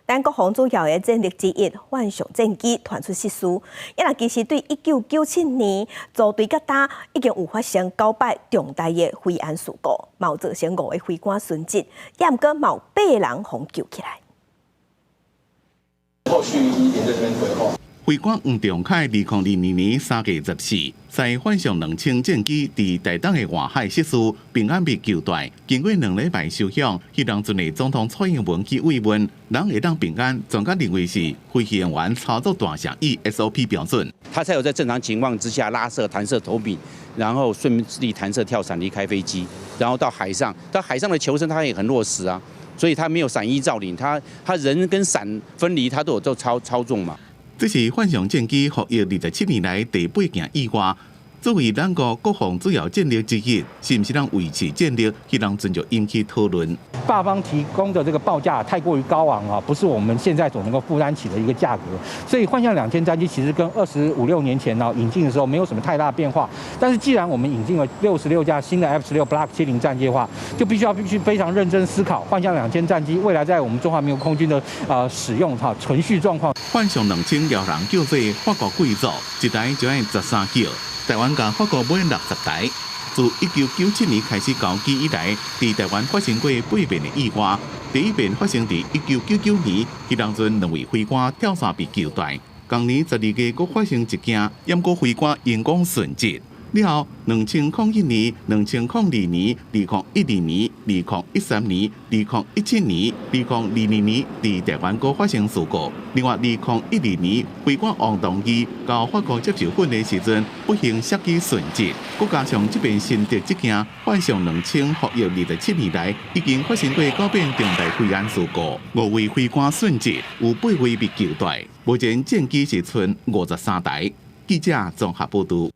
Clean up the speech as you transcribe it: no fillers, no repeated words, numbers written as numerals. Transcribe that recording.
但國防主要的戰力之一，幻象戰機傳出失事，也若其實對1997年組隊佮今已經有發生九擺重大的飛安事故，嘛有造成五个飛官殉職，也毋過嘛有八个人予救起來。後續一點在這邊規劃。飛官黃仲凱2022年3月14，在幻象兩千戰機佇台東的外海失事，平安被救帶。經過2禮拜休養，彼當陣的總統蔡英文去慰問，人會當平安，專家認為是飛行員操作大俠依 SOP 標準。他才有在正常情況之下拉射、彈射投柄，然後順利彈射跳傘離開飛機，然後到海上，到海上的求生他也很落實啊，所以他沒有傘衣罩領，他人跟傘分離，他都有做操縱嘛。這是幻象戰機服役27年來第八件意外。作為咱國國防主要戰力之一，是毋是當維持戰力，彼當陣就引起討論。法方提供的這個報價太過於高昂啊，不是我們現在所能夠負擔起的一個價格。所以幻象兩千戰機其實跟二十五六年前呢引進的時候沒有什麼太大變化。但是既然我們引進了66架新的 F-16 Block 70戰機的話，就必須非常認真思考幻象兩千戰機未來在我們中華民國空軍的使用哈存續狀況。幻象兩千予人叫做法國貴族，一台就愛13億。台灣共法國買60台。自1997年開始交機以來，佇台灣發生過八遍的意外。第一遍發生佇1999年，彼當陣兩位飛官跳傘被救帶。同年12月，閣發生一件，毋過飛官因公殉職。了後，2001年、2002年、2012年、2013年、2017年、2022年，佇台灣閣發生事故。另外，2012年，飛官王東義到法國接受訓練時陣，不幸摔機殉職。閣加上這遍新竹這件幻象兩千服役27年來，已經發生過九遍重大飛安事故，五位飛官殉職，有八位被救帶。目前戰機是賰53台。記者綜合報導。